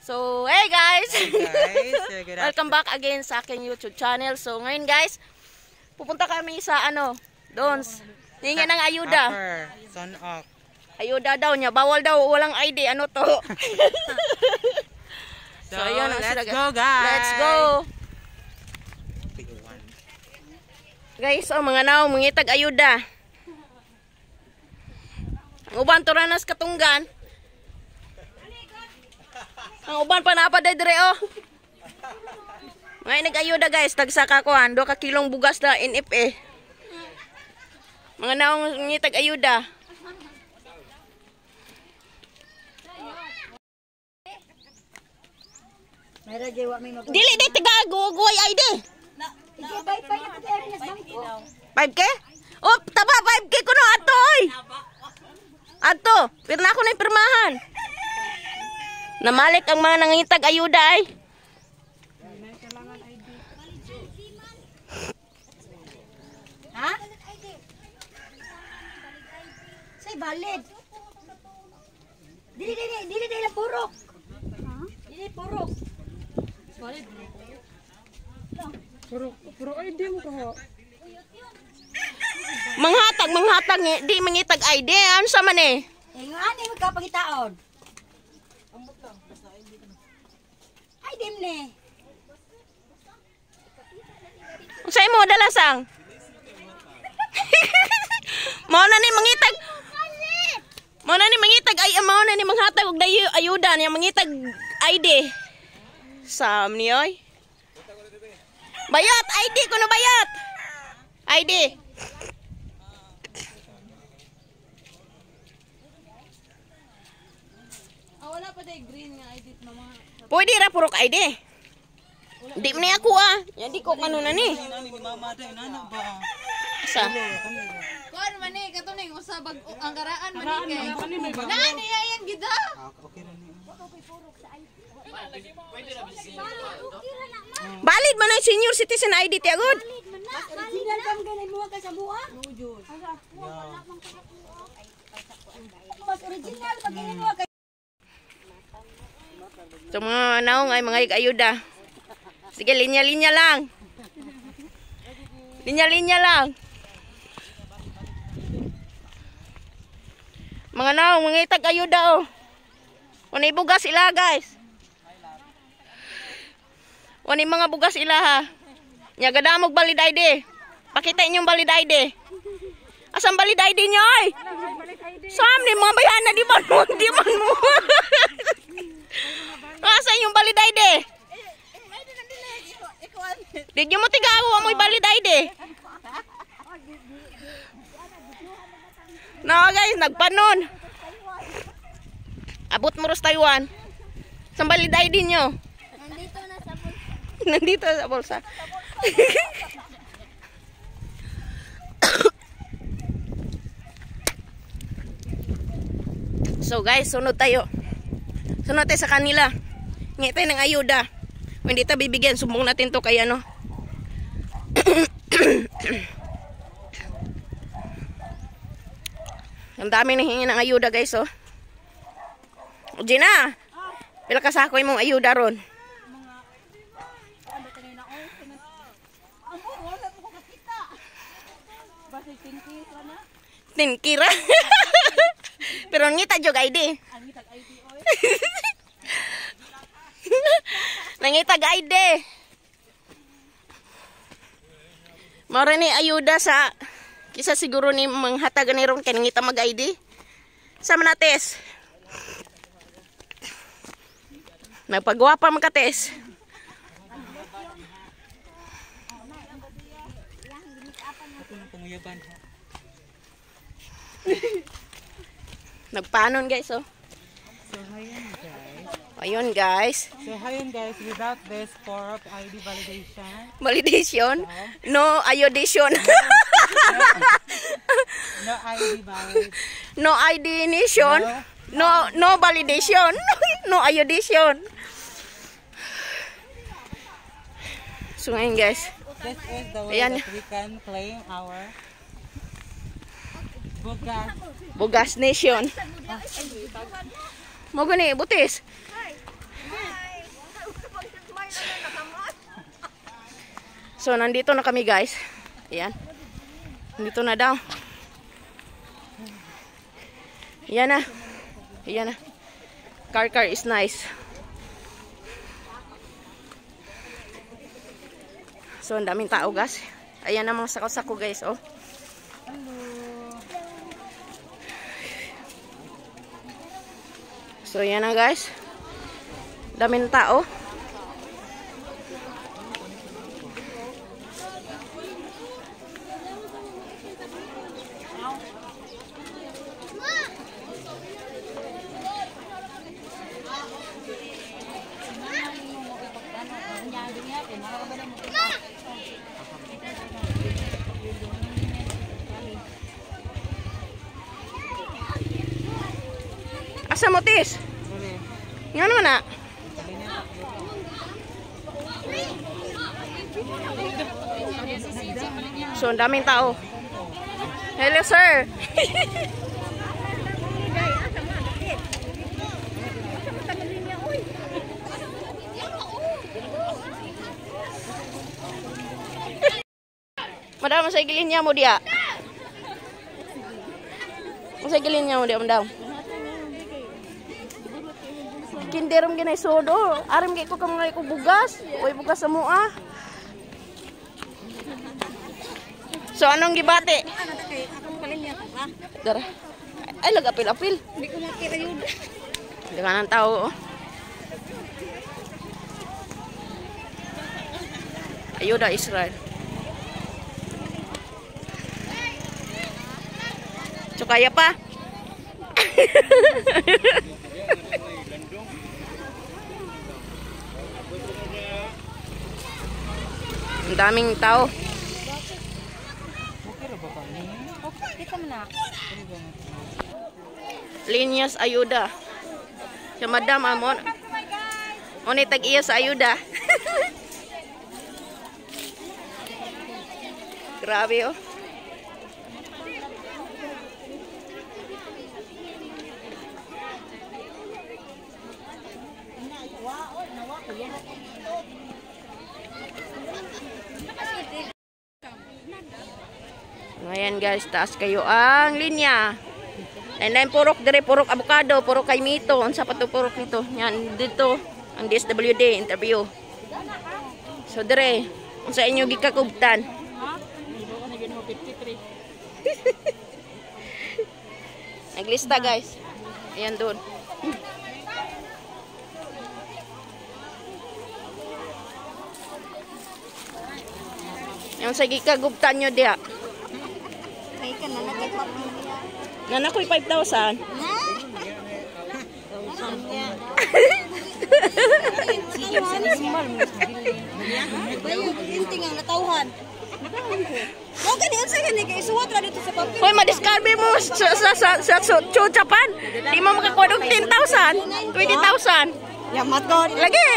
So, hey guys! Hey guys, good. Welcome back again sa aking YouTube channel. So, ngayon guys, pupunta kami sa ano, doon. Hingi ng ayuda. Upper, son of. Ayuda daw niya. Bawal daw, walang ID. Ano to? So, So, ayun, ang let's sila, go, guys! Let's go! Guys, oh, mga naong, mangitag ayuda. Ang uban turanas katunggan. Ang uban pa napaday dire oh. Mga nag-ayuda guys, tagsa ka kuan, 2 ka kilong bugas na NFA. Mga naong ngitag ayuda. Dili di taga guguay ID. 5K? Oh, taba 5K kuno ato oy. Ato, pirna ako na yung pirmahan. Namalik ang mga nangingitag ayuda ay. Ha? Say valid. Dili dili dili dili purok. Dili purok. Puro ID mo ko. Manghatag, manghatag, di mangitag ID. Ano sa man eh? Eh nga ani magkapangitaon. ID ni. Unsa imo dalasang? Mao na ni mangitag. Mao na ni mangitag ay mao na ni manghatag og dayo ayuda niya mangitag ID. Sam ni oy. Bayot ID kuno bayot. ID. Ah, wala pa day green nga ID mama. Pwede ra purok ID. Di man ni ako ah. Yan di ko kano na ni. Sa. Kuan man ni kato ning usa bag ang karaan man ni kay. Naa ni ayan gid ah. Okay na niya. Valid man ang senior citizen ID ti agod. Original bang ganay mo ka sa mua? Mas original pag ganay mo ka. So mga naong ay mga ayuda. Sige, linya-linya lang. Linya-linya lang. Mga naong, mga itag ayuda oh. Wala bugas ila guys. Wala mga bugas ila ha. Nya gadamog valid ID. Pakita inyong valid ID. Asan valid ID nyo ay? Sam ni mga bayana di man mo, di man mo. Asan yung valid ID? Di nyo mo tigawa mo valid ID. No guys, nagpanon. Abot mo ros Taiwan. Saan valid ID nyo? Nandito na sa bulsa. Nandito sa bulsa. So guys, sunod tayo. Sunod tayo sa kanila. Hingi tayo ng ayuda. Kung hindi tayo bibigyan, sumbong natin to kay ano. Ang dami nang hingi ng ayuda guys oh. Gina, pila ka sako imong ayuda ron? Tinkira. Pero ngita jog ID. Nangitag ID. Mao ni ayuda sa kisa siguro ni manghatag ni ron kay nangita mag ID. Sa manates. Nagpagwapa man ka tes. Panguyaban. Nagpanon guys oh. So, hayan guys. Ayun guys. So, hayan guys, without this form of ID validation, Validation. No iodation. no ID valid, No ID nation. No validation. No iodation. So ngayon guys. This is the way Ayan. that we can claim our bugas. Bugas Nation. Mo gani butis. So, nandito na kami, guys. Ayan. Nandito na daw. Ayan na. Ayan na. Carcar is nice. So, ang daming tao, guys. Ayan ang mga sako-sako, guys, oh. So, ayan na, guys. Daming tao. Asa mo, tis? Nga naman na. So, ang daming tao. Hello, sir. Madam, sa gilin niya mo diya. Sa gilin niya mo diya, madam. Kinderom ginay sodo. Aram gay ko kamangay ko bugas. Oy, bugas sa mua. So anong gibati? Dara. Ay lag apil-apil. Hindi ko makita yun. Daghan ang tao. Oh. Ayuda Israel. So kaya pa? Ang daming tao. Okay ra ba kami? Okay, kita mo na. Linyas Ayuda. Si Madam Amon. Oni tag-iya sa ayuda. Grabe oh. Ngayon guys, taas kayo ang linya. And then purok dire, purok abukado, purok kay mito. Unsa pa to purok nito? Yan dito ang DSWD interview. So dire, unsa inyo gikakubtan? Naglista guys. Ayan doon. Yung sa gikagubtan nyo diya. Kay ka na nagkatwag mo niya. Nanakoy 5,000. Inting ang natawhan. Mo gani unsa gani kay suwat ra dito sa papel. Hoy, madiskarbe mo sa Chuchapan. Di mo makakuha og 10,000, 20,000. Yamaton. Lagi.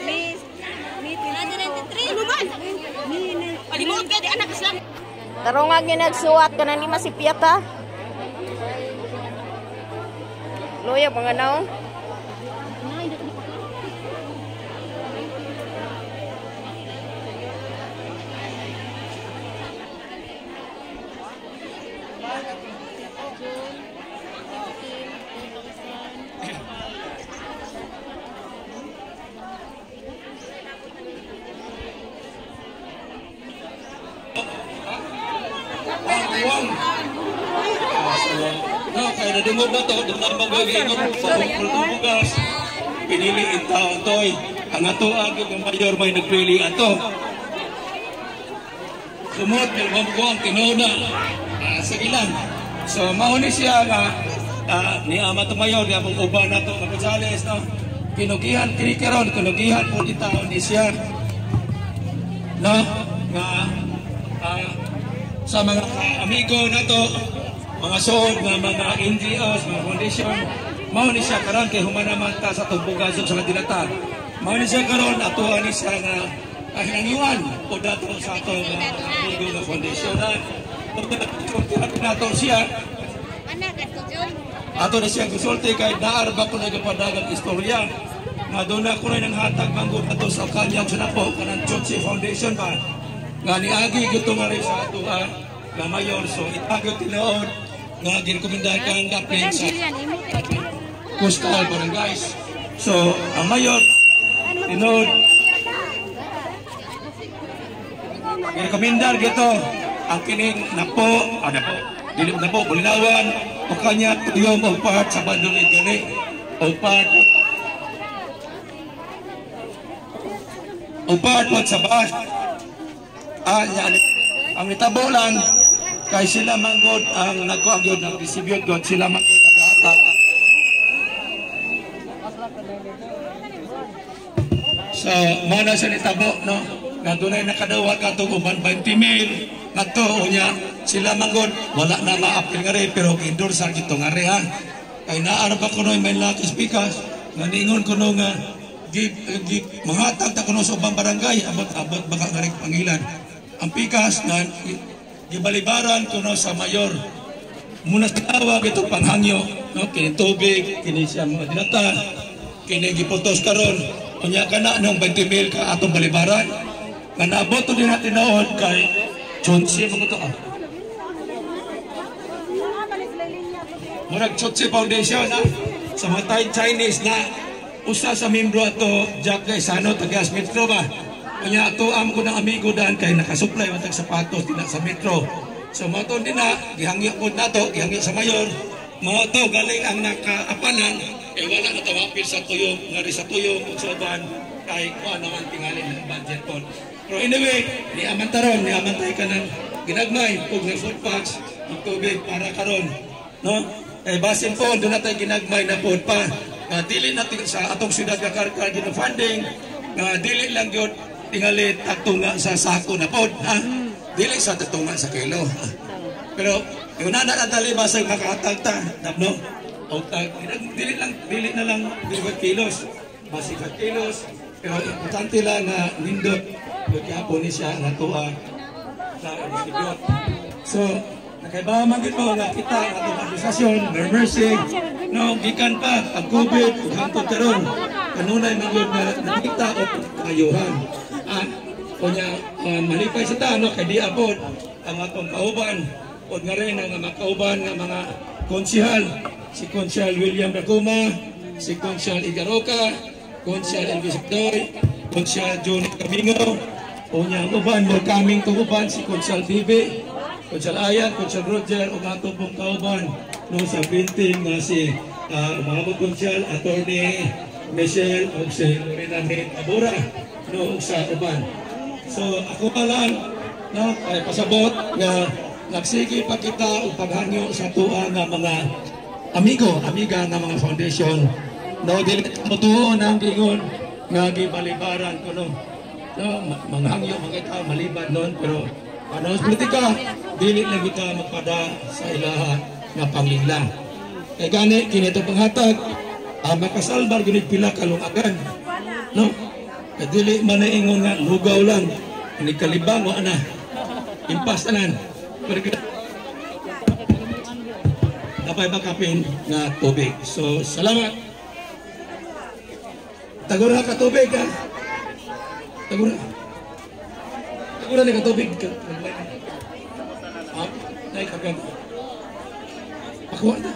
Miss 1993. Ano ba? Palimot ka di anak Islam. Tarongag nga nagsuwat ka na ni masipyata. Loya mga naong. No, kaya nadungog na to, doon na magagingon sa bugas. Pinili in taon toy. Ang ato ang mayor may nagpili ato. Sumot, ko ang tinuna. Sige lang. So, mauni siya nga, ni ama to mayor, ni among uban na to, Gonzales, no? Kinugihan, kinikaron, kinugihan po ni taon ni siya. No? Nga, sa mga amigo na to, mga sood nga mga NGOs, mga foundation, mao ni siya karon kay human naman ta sa tumbugasog sa kadilatan. Mao ni siya karon atuan ni siya nga kahinangiwan o dato sa atong amigo nga foundation. Nato siya. Ato na siya gusulti kay naar ba ko nagapadagang istorya. Nga doon na kunoy ng hatag manggod ato sa kanyang sa napo kanang Chotse Foundation ba. Nga niagi gyud nga rin sa ato nga mayor, so itago tinuod nga girekomendahan kang dapin sa coastal barangays. So ang mayor tinuod girekomendar gito ang kining napo, napo, dili napo Bulinawan o kanya tuyom og part sa Bandungid gani o part sa bas. Ang nitabo lang kay sila manggod ang nagkuang yun, ang distribute god sila manggod ang hatag. So mao na sa nitabo no nga dunay nakadawat katong uban 20 mil ngadto unya sila manggod wala na maapil nga rin pero endorser gito nga rin ha. Kay naa ra ba kunoy may lakis pikas nga niingon kuno nga give manghatag ta kuno sa ubang barangay abot baka nga rin pangilan. Ang pikas nga gibalibaran kuno sa mayor. Muna tawag ito panghangyo no kini tubig kini siya mga dilata kini giputos karon unya kana nang 20 mil ka atong balibaran nga naabot din natin noon kay Chonsi mo to ah. Murag Chotse Foundation ha? Sa mga Chinese na usa sa membro ato Jack Gaisano taga Metro ba. Unya ato am ko ng amigo daan kay nakasupply man tag sapatos dinha sa Metro. So mao to din na gihangyo pod nato, gihangyo sa mayor. Mao to galing ang nakaapanan kay wala na tawapil sa tuyong ngari sa tuyong ug sa uban kay kuan naman tingali ng budget pod. Pero anyway, niaman taron, niaman tayo kanang ginagmay og food packs ug tubig para karon no. Eh basin po doon na tayo ginagmay na pod pa. Dili na sa atong siyudad nga Carcar gina-funding nga dili lang gyud tingali tatunga sa sako na pod ha. Dili sa tatunga sa kilo. Ha? Pero yun na dali basag makahatag ta no. O dili lang dili na lang 5 kilos. Basig 5 kilos pero importante lang nga nindot gyapon ni siya nga tuwa sa distribute. So nakaiba man gid mo nga kita ang atong administrasyon, mercy, no, gikan pa ang COVID ug hangtod karon kanunay man gyud nga nakita og kayuhan. Unya malipay sa ta no kay di abot ang atong kauban ug nga rin ang mga kauban nga mga konsehal, si Konsehal William Racuma, si Konsehal Igaroka, Konsehal Elvis Doy, Konsehal Johnny Camingo, unya ang uban mo kaming tuguban si Konsehal Bibi, Konsehal Ayan, Konsehal Roger, ug ato pong kauban no sa printing nga si umabot Konsehal Attorney Michelle ug si Lorena Abura no ug sa uban. So ako pa lang no ay pasabot nga nagsige pa kita og paghangyo sa tuwa nga mga amigo, amiga nga mga foundation no dili motuo nang giingon nga gibalibaran kuno no manghangyo man kita malibad nun pero ano sa politika, dili lang kita magpada sa ilaha nga panglingla. Kay gani kini itong panghatag, makasalbar gud pila kalungagan. No? Kay dili man ingon nga lugaw lang, ini kalibang wa na. Impas tanan. Pero napay makapin nga tubig. So salamat. Tagura ka tubig ha. Tagura. Tagura ni ka tubig ka. Nay kagan. Pakuha na.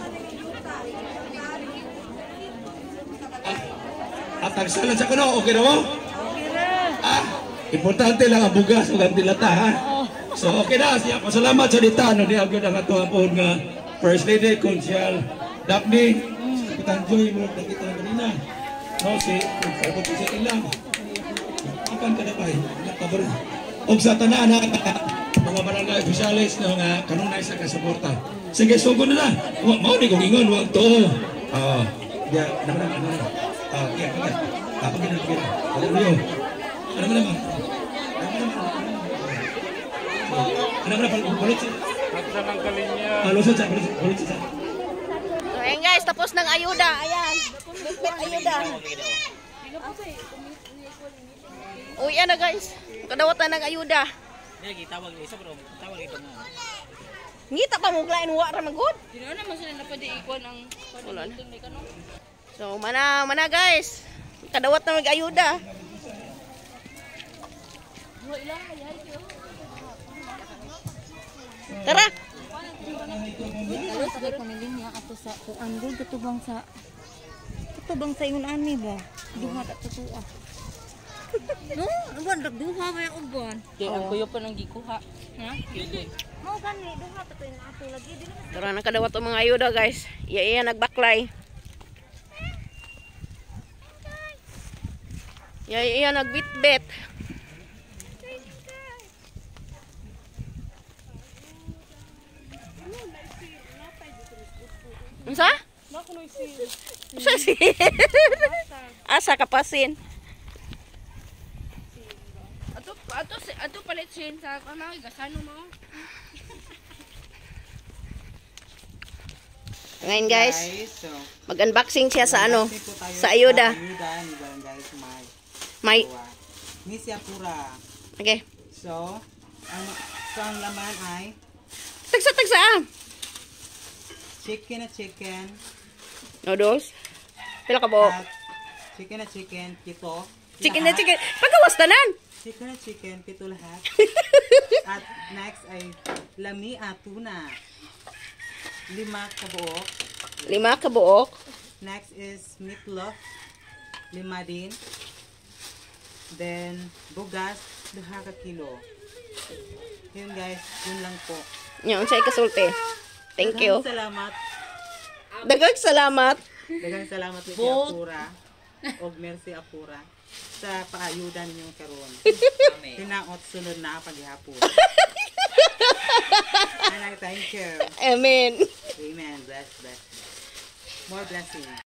At ang sa kuno, okay na mo? Importante lang ang bugas ug ang dilata ha. So okay na siya. Pasalamat sa dita no di agad ang ato ang nga First Lady Konsehal Daphne. Kapitan Joy mo nakita kanina. No si sa ilang. Akan ka na pa. Nakabor. Og sa tanan mga barangay opisyales no nga kanunay sa kasuporta. Sige sugod na. Mao ni kong ingon wag to. Ya naman ano na. Ya pagka. Pagka pagka. Ano naman? Ano naman balot sa. Lusot sa balot sa. So ayan guys, tapos ng ayuda. Ayan. Bitbit ayuda. Uy, ana guys. Kadawatan ng ayuda. Ngita pa mo klain wa ra magud. Dino naman sila na pwede ikuan ang So mana mana guys. Nakadawat na mag-ayuda. Tara. Aros kay pamilya niya ato sa kuan gud katubang sa ingon ani ba? Duha ta tutua. No, uban rag duha ba yung uban? Kay ang kuyo pa nang gikuha. Ha? Mao gani duha ta to ato lagi dili man. Tara, nakadawat ang mga ayuda, guys. Iya iya nagbaklay. Iya iya nagbitbit. Unsa? Unsa si? Asa kapasin? Ato ato ato palit sin sa kanang gasano mo. Ngayon, guys, So, mag-unboxing siya sa ano, unboxing po tayo sa ayuda. Sa ayuda ni Barangay Sumay. May Miss Yapura. Okay. So, ang laman ay Tagsa tagsa ah. chicken na chicken. Noodles. Pila ka buok? At chicken na chicken, pito. Chicken na Lahat. chicken. Pagawas tanan. Chicken na chicken, pito lahat. At next ay lami at tuna. 5 kabuok. 5 kabuok. Next is meatloaf. 5 din. Then, bugas, 2 ka kilo. Yun guys, yun lang po. Nya unsay kasulti. Thank you. Daghang salamat. Daghang salamat. Daghang salamat ni Apura og Mercy Apura sa paayuda ninyong karon. Hinaot sunod na paghihapon. And I thank you. Amen. Amen. Bless, bless, bless. More blessings.